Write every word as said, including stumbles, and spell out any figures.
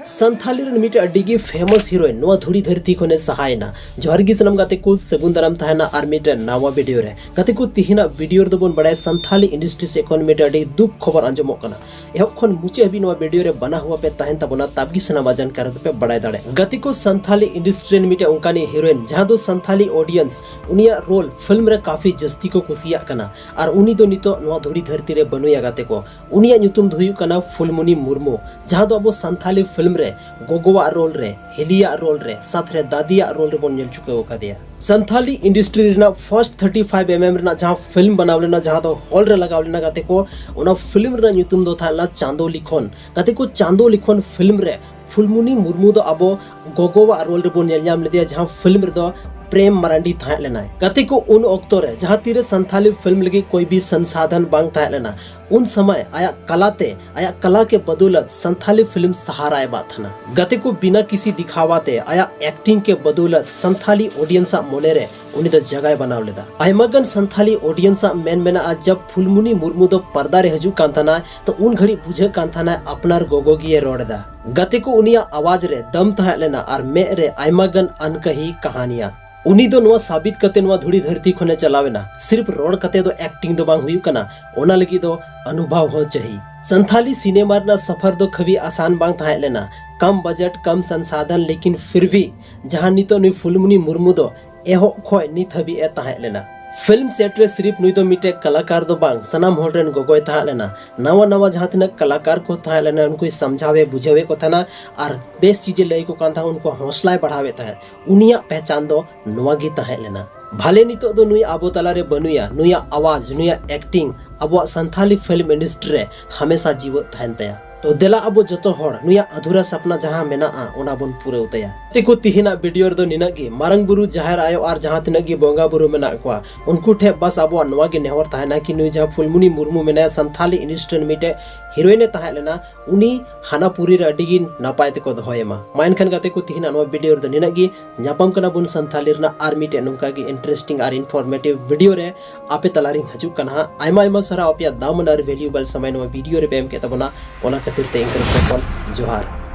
ᱥᱟᱱᱛᱷᱟᱞᱤ ᱨᱮᱱ ᱢᱤᱫᱴᱮᱱ ᱟᱹᱰᱤ ᱜᱮ ᱯᱷᱮᱢᱟᱥ ᱦᱤᱨᱳᱭᱤᱱ ᱱᱚᱣᱟ ᱫᱷᱩᱲᱤ ᱫᱷᱟᱹᱨᱛᱤ ᱠᱷᱚᱱᱮ ᱥᱟᱦᱟᱭᱮᱱᱟ᱾ ᱡᱚᱦᱟᱨ ᱜᱮ ᱥᱟᱱᱟᱢ ᱜᱟᱛᱮ ᱠᱚ, ᱥᱟᱹᱜᱩᱱ ᱫᱟᱨᱟᱢ ᱛᱟᱦᱮᱱᱟ ᱟᱨ ᱢᱤᱫᱴᱮᱱ ᱱᱟᱣᱟ ᱵᱷᱤᱰᱤᱭᱳ ᱨᱮ᱾ ᱜᱟᱛᱮ ᱠᱚ, ᱛᱤᱦᱤᱧᱟᱜ ᱵᱷᱤᱰᱤᱭᱳ ᱨᱮᱫᱚ ᱵᱚᱱ ᱵᱟᱲᱟᱭᱟ ᱥᱟᱱᱛᱷᱟᱞᱤ ᱤᱱᱰᱟᱥᱴᱨᱤ ᱥᱮᱫ ᱠᱷᱚᱱ ᱢᱤᱫᱴᱮᱱ ᱟᱹᱰᱤ ᱫᱩᱠ ᱠᱷᱚᱵᱚᱨ ᱟᱸᱡᱚᱢᱚᱜ ᱠᱟᱱᱟ᱾ ᱮᱦᱚᱵ ᱠᱷᱚᱱ ᱢᱩᱪᱟᱹᱫ ᱦᱟᱹᱵᱤᱡ ᱱᱚᱣᱟ ᱵᱷᱤᱰᱤᱭᱳ ᱨᱮ ᱵᱟᱱᱟ ᱦᱩᱣᱟ ᱯᱮ ᱛᱟᱦᱮᱱ ᱛᱟᱵᱚᱱᱟ, ᱛᱟᱵ ᱜᱮ ᱥᱟᱱᱟᱢ ᱡᱟᱱᱠᱟᱨᱤ ᱫᱚᱯᱮ ᱵᱟᱲᱟᱭ ᱫᱟᱲᱮᱭᱟᱜᱼᱟ᱾ ᱜᱟᱛᱮ ᱠᱚ, ᱥᱟᱱᱛᱷᱟᱞᱤ ᱤᱱᱰᱟᱥᱴᱨᱤ ᱨᱮᱱ ᱢᱤᱫᱴᱮᱱ ᱚᱱᱠᱟᱱᱤᱡ ᱦᱤᱨᱳᱭᱤᱱ ᱡᱟᱦᱟᱸ ᱫᱚ ᱥᱟᱱᱛᱷᱟᱞᱤ ᱚᱰᱤᱭᱮᱱᱥ ᱩᱱᱤᱭᱟᱜ ᱨᱳᱞ ᱯᱷᱤᱞᱢ ᱨᱮ ᱠᱟᱯᱷᱤ ᱡᱟᱹᱥᱛᱤ ᱠᱚ ᱠᱩᱥᱤᱭᱟᱜ ᱠᱟᱱᱟ, ᱟᱨ ᱩᱱᱤ ᱫᱚ ᱱᱤᱛᱚᱜ ᱱᱚᱣᱟ ᱫᱷᱩᱲᱤ ᱫᱷᱟᱹᱨᱛᱤ ᱨᱮ ᱵᱟᱹᱱᱩᱭᱟ ᱜᱟᱛᱮ ᱠᱚ᱾ ᱩᱱᱤᱭᱟᱜ ᱧᱩᱛᱩᱢ ᱫᱚ ᱦᱩᱭᱩᱜ ᱠᱟᱱᱟ ᱯᱷᱩᱞᱢᱩᱱᱤ ᱢᱩᱨᱢᱩ, ᱡᱟᱦᱟᱸ ᱫᱚ ᱟᱵᱚ ᱥᱟᱱᱛᱷᱟᱞᱤ ᱯᱷᱤᱞᱢ ᱨᱮ ᱜᱚᱜᱚᱣᱟᱜ ᱨᱳᱞ ᱨᱮ, ᱦᱤᱞᱤᱭᱟᱜ ᱨᱳᱞ ᱨᱮ, ᱥᱟᱛᱷ ᱨᱮ ᱫᱟᱫᱤᱭᱟᱜ ᱨᱳᱞ ᱨᱮᱵᱚᱱ ᱧᱮᱞ ᱪᱩᱠᱟᱹᱣ ᱟᱠᱟᱫᱮᱭᱟ᱾ ᱥᱟᱱᱛᱷᱟᱞᱤ ᱤᱱᱰᱟᱥᱴᱨᱤ ᱨᱮᱱᱟᱜ ᱯᱷᱟᱨᱥᱴ ᱛᱷᱟᱨᱴᱤ ᱯᱷᱟᱭᱤᱵᱷ ᱮᱢ ᱮᱢ ᱨᱮᱱᱟᱜ ᱡᱟᱦᱟᱸ ᱯᱷᱤᱞᱢ ᱵᱮᱱᱟᱣ ᱞᱮᱱᱟ, ᱡᱟᱦᱟᱸ ᱫᱚ ᱦᱚᱞ ᱨᱮ ᱞᱟᱜᱟᱣ ᱞᱮᱱᱟ ᱜᱟᱛᱮ ᱠᱚ, ᱚᱱᱟ ᱯᱷᱤᱞᱢ ᱨᱮᱱᱟᱜ ᱧᱩᱛᱩᱢ ᱫᱚ ᱛᱟᱦᱮᱸ ᱞᱮᱱᱟ ᱪᱟᱸᱫᱳ ᱞᱤᱠᱷᱚᱱ᱾ ᱜᱟᱛᱮ ᱠᱚ, ᱪᱟᱸᱫᱳ ᱞᱤᱠᱷᱚᱱ ᱯᱷᱤᱞᱢ ᱨᱮ ᱯᱷᱩᱞᱢᱩᱱᱤ ᱢᱩᱨᱢᱩ ᱫᱚ ᱟᱵᱚ ᱜᱚᱜᱚᱣᱟᱜ ᱨᱳᱞ ᱨᱮᱵᱚᱱ ᱧᱮᱞ ᱧᱟᱢ ᱞᱮᱫᱮᱭᱟ, ᱡᱟᱦᱟᱸ ᱯᱷᱤᱞᱢ ᱨᱮᱫᱚ ᱯᱨᱮᱢ ᱢᱟᱨᱟᱱᱰᱤ ᱛᱟᱦᱮᱸ ᱞᱮᱱᱟᱭ᱾ ᱜᱟᱛᱮ ᱠᱚ, ᱩᱱ ᱚᱠᱛᱚ ᱨᱮ ᱡᱟᱦᱟᱸ ᱛᱤᱨᱮ ᱥᱟᱱᱛᱷᱟᱞᱤ ᱯᱷᱤᱞᱢ ᱞᱟᱹᱜᱤᱫ ᱠᱚᱭ ᱵᱤ ᱥᱚᱱᱥᱟᱫᱷᱚᱱ ᱵᱟᱝ ᱛᱟᱦᱮᱸ ᱞᱮᱱᱟ, ᱩᱱ ᱥᱚᱢᱚᱭ ᱟᱭᱟᱜ ᱠᱟᱞᱟᱛᱮ, ᱟᱭᱟᱜ ᱠᱟᱞᱟ ᱠᱮ ᱵᱚᱫᱚᱞᱚᱛ ᱥᱟᱱᱛᱷᱟᱞᱤ ᱯᱷᱤᱞᱢ ᱥᱟᱦᱟᱨᱟᱭ ᱮᱢᱟᱫ ᱛᱟᱦᱮᱱᱟ᱾ ᱜᱟᱛᱮ ᱠᱚ, ᱵᱤᱱᱟ ᱠᱤᱥᱤ ᱫᱤᱠᱷᱟᱣᱟ ᱛᱮ ᱟᱭᱟᱜ ᱮᱠᱴᱤᱝ ᱠᱮ ᱵᱚᱫᱚᱞᱚᱛ ᱥᱟᱱᱛᱷᱟᱞᱤ ᱚᱰᱤᱭᱮᱱᱥ ᱟᱜ ᱢᱚᱱᱮ ᱨᱮ ᱩᱱᱤ ᱫᱚ ᱡᱟᱭᱜᱟᱭ ᱵᱮᱱᱟᱣ ᱞᱮᱫᱟ᱾ ᱟᱭᱢᱟ ᱜᱟᱱ ᱥᱟᱱᱛᱷᱟᱞᱤ ᱚᱰᱤᱭᱮᱱᱥ ᱟᱜ ᱢᱮᱱ ᱢᱮᱱᱟᱜᱼᱟ, ᱡᱟᱵ ᱯᱷᱩᱞᱢᱩᱱᱤ ᱢᱩᱨᱢᱩ ᱫᱚ ᱯᱚᱨᱫᱟ ᱨᱮ ᱦᱤᱡᱩᱜ ᱠᱟᱱ ᱛᱟᱦᱮᱱᱟ, ᱛᱚ ᱩᱱ ᱜᱷᱟᱹᱲᱤᱡ ᱵᱩᱡᱷᱟᱹᱜ ᱠᱟᱱ ᱛᱟᱦᱮᱱᱟ ᱟᱯᱱᱟᱨ ᱜᱚᱜᱚ ᱜᱮᱭ ᱨᱚᱲ ᱮᱫᱟ᱾ ᱜᱟᱛᱮ ᱠᱚ, ᱩᱱᱤᱭᱟᱜ ᱟᱣᱟᱡ ᱨᱮ ᱫᱟᱢ ᱛᱟᱦᱮᱸ ᱞᱮᱱᱟ ᱟᱨ ᱢᱮᱫ ᱨᱮ ᱟᱭᱢᱟ ᱜᱟᱱ ᱟᱱᱠᱟᱦᱤ ᱠᱟᱦᱟᱱᱤᱭᱟ᱾ ᱩᱱᱤ ᱫᱚ ᱱᱚᱣᱟ ᱥᱟᱵᱤᱛ ᱠᱟᱛᱮ ᱱᱚᱣᱟ ᱫᱷᱩᱲᱤ ᱫᱷᱟᱹᱨᱛᱤ ᱠᱷᱚᱱᱮ ᱪᱟᱞᱟᱣ ᱮᱱᱟ, ᱥᱤᱨᱯ ᱨᱚᱲ ᱠᱟᱛᱮ ᱫᱚ ᱮᱠᱴᱤᱝ ᱫᱚ ᱵᱟᱝ ᱦᱩᱭᱩᱜ ᱠᱟᱱᱟ, ᱚᱱᱟ ᱞᱟᱹᱜᱤᱫ ᱫᱚ ᱚᱱᱩᱵᱷᱟᱵ ᱦᱚᱸ ᱪᱟᱹᱦᱤ᱾ ᱥᱟᱱᱛᱷᱟᱞᱤ ᱥᱤᱱᱮᱢᱟ ᱨᱮᱱᱟᱜ ᱥᱟᱯᱷᱟᱨ ᱫᱚ ᱠᱷᱟᱹᱵᱤ ᱟᱥᱟᱱ ᱵᱟᱝ ᱛᱟᱦᱮᱸ ᱞᱮᱱᱟ, ᱠᱟᱢ ᱵᱟᱡᱮᱴ, ᱠᱟᱢ ᱥᱚᱱᱥᱟᱫᱷᱚᱱ, ᱞᱮᱠᱤᱱ ᱯᱷᱤᱨ ᱵᱷᱤ ᱡᱟᱦᱟᱸ ᱱᱤᱛᱚᱜ ᱱᱩᱭ ᱯᱷᱩᱞᱢᱩᱱᱤ ᱢᱩᱨᱢᱩ ᱫᱚ ᱮᱦᱚᱵ ᱠᱷᱚᱱ ᱱᱤᱛ ᱦᱟᱹᱵᱤᱡ ᱮ ᱛᱟᱦᱮᱸ ᱞᱮᱱᱟ᱾ ᱯᱷᱤᱞᱢ ᱥᱮᱴ ᱨᱮ ᱥᱤᱨᱯ ᱱᱩᱭ ᱫᱚ ᱢᱤᱫᱴᱮᱡ ᱠᱟᱞᱟᱠᱟᱨ ᱫᱚ ᱵᱟᱝ, ᱥᱟᱱᱟᱢ ᱦᱚᱲ ᱨᱮᱱ ᱜᱚᱜᱚᱭ ᱛᱟᱦᱮᱸ ᱞᱮᱱᱟ᱾ ᱱᱟᱣᱟ ᱱᱟᱣᱟ ᱡᱟᱦᱟᱸ ᱛᱤᱱᱟᱹᱜ ᱠᱟᱞᱟᱠᱟᱨ ᱠᱚ ᱛᱟᱦᱮᱸ ᱞᱮᱱᱟ, ᱩᱱᱠᱩᱭ ᱥᱟᱢᱡᱷᱟᱣᱮ ᱵᱩᱡᱷᱟᱹᱣᱮᱫ ᱠᱚ ᱛᱟᱦᱮᱱᱟ ᱟᱨ ᱵᱮᱥ ᱪᱤᱡᱮ ᱞᱟᱹᱭ ᱟᱠᱚ ᱠᱟᱱ ᱛᱟᱦᱮᱸᱫ, ᱩᱱᱠᱩ ᱦᱚᱸᱥᱞᱟᱭ ᱵᱟᱲᱦᱟᱣᱮᱫ ᱛᱟᱦᱮᱸᱫ᱾ ᱩᱱᱤᱭᱟᱜ ᱯᱮᱦᱪᱟᱱ ᱫᱚ ᱱᱚᱣᱟ ᱜᱮ ᱛᱟᱦᱮᱸ ᱞᱮᱱᱟ᱾ ᱵᱷᱟᱞᱮ ᱱᱤᱛᱚᱜ ᱫᱚ ᱱᱩᱭ ᱟᱵᱚ ᱛᱟᱞᱟᱨᱮ ᱵᱟᱹᱱᱩᱭᱟ, ᱱᱩᱭᱟᱜ ᱟᱣᱟᱡᱽ, ᱱᱩᱭᱟᱜ ᱮᱠᱴᱤᱝ ᱟᱵᱚᱣᱟᱜ ᱥᱟᱱᱛᱷᱟᱞᱤ ᱯᱷᱤᱞᱢ ᱤᱱᱰᱟᱥᱴᱨᱤ ᱨᱮ ᱦᱟᱢᱮᱥᱟ ᱡᱤᱣᱮᱫ ᱛᱟᱦᱮᱱ ᱛᱟᱭᱟ᱾ ᱛᱚ ᱫᱮᱞᱟ ᱟᱵᱚ ᱡᱚᱛᱚ ᱦᱚᱲ ᱱᱩᱭᱟᱜ ᱟᱫᱷᱩᱨᱟ ᱥᱟᱯᱱᱟ ᱡᱟᱦᱟᱸ ᱢᱮᱱᱟᱜᱼᱟ, ᱚᱱᱟ ᱵᱚᱱ ᱯᱩᱨᱟᱹᱣ ᱛᱟᱭᱟ᱾ ᱛᱮᱠᱚ, ᱛᱤᱦᱤᱧᱟᱜ ᱵᱷᱤᱰᱤᱭᱳ ᱨᱮᱫᱚ ᱱᱤᱱᱟᱹᱜ ᱜᱮ᱾ ᱢᱟᱨᱟᱝ ᱵᱩᱨᱩ, ᱡᱟᱦᱮᱨ ᱟᱭᱳ ᱟᱨ ᱡᱟᱦᱟᱸ ᱛᱤᱱᱟᱹᱜ ᱜᱮ ᱵᱚᱸᱜᱟ ᱵᱩᱨᱩ ᱢᱮᱱᱟᱜ ᱠᱚᱣᱟ, ᱩᱱᱠᱩ ᱴᱷᱮᱱ ᱵᱟᱥ ᱟᱵᱚᱣᱟᱜ ᱱᱚᱣᱟ ᱜᱮ ᱱᱮᱦᱚᱨ ᱛᱟᱦᱮᱱᱟ ᱠᱤ ᱱᱩᱭ ᱡᱟᱦᱟᱸ ᱯᱷᱩᱞᱢᱩᱱᱤ ᱢᱩᱨᱢᱩ ᱢᱮᱱᱟᱭᱟ, ᱥᱟᱱᱛᱷᱟᱞᱤ ᱤᱱᱰᱟᱥᱴᱨᱤ ᱨᱮᱱ ᱢᱤᱫᱴᱮᱡ ᱦᱤᱨᱳᱭᱤᱱ ᱮ ᱛᱟᱦᱮᱸ ᱞᱮᱱᱟ, ᱩᱱᱤ ᱦᱟᱱᱟ ᱯᱩᱨᱤ ᱨᱮ ᱟᱹᱰᱤ ᱜᱮ ᱱᱟᱯᱟᱭ ᱛᱮᱠᱚ ᱫᱚᱦᱚᱭᱮ ᱢᱟ᱾ ᱢᱟ ᱮᱱᱠᱷᱟᱱ ᱜᱟᱛᱮ ᱠᱚ, ᱛᱤᱦᱤᱧᱟᱜ ᱱᱚᱣᱟ ᱵᱷᱤᱰᱤᱭᱳ ᱨᱮᱫᱚ ᱱᱤᱱᱟᱹᱜ ᱜᱮ᱾ ᱧᱟᱯᱟᱢ ᱠᱟᱱᱟ ᱵᱚᱱ ᱥᱟᱱᱛᱷᱟᱞᱤ ᱨᱮᱱᱟᱜ ᱟᱨ ᱢᱤᱫᱴᱮᱡ ᱱᱚᱝᱠᱟ ᱜᱮ ᱤᱱᱴᱟᱨᱮᱥᱴᱤᱝ ᱟᱨ ᱤᱱᱯᱷᱚᱨᱢᱮᱴᱤᱵᱷ ᱵᱷᱤᱰᱤᱭᱳ ᱨᱮ ᱟᱯᱮ ᱛᱟᱞᱟᱨᱤᱧ ᱦᱤᱡᱩᱜ ᱠᱟᱱᱟ ᱦᱟᱸᱜ᱾ ᱟᱭᱢᱟ ᱟᱭᱢᱟ ᱥᱟᱨᱦᱟᱣ ᱟᱯᱮᱭᱟᱜ ᱫᱟᱢᱟᱱ ᱟᱨ ᱵᱷᱮᱞᱩᱭᱮᱵᱚᱞ ᱥᱚᱢᱚᱭ ᱱᱚᱣᱟ ᱵᱷᱤᱰᱤᱭᱳ ᱨᱮ ᱯᱮ ᱮᱢ ᱠᱮᱫ ᱛᱟᱵᱚᱱᱟ, ᱚᱱᱟ ᱠᱷᱟᱹᱛᱤᱨ ᱛᱮ ᱤᱧ ᱛᱚᱨᱚᱯ ᱥᱮᱫ ᱠᱷᱚᱱ ᱡᱚᱦᱟᱨ᱾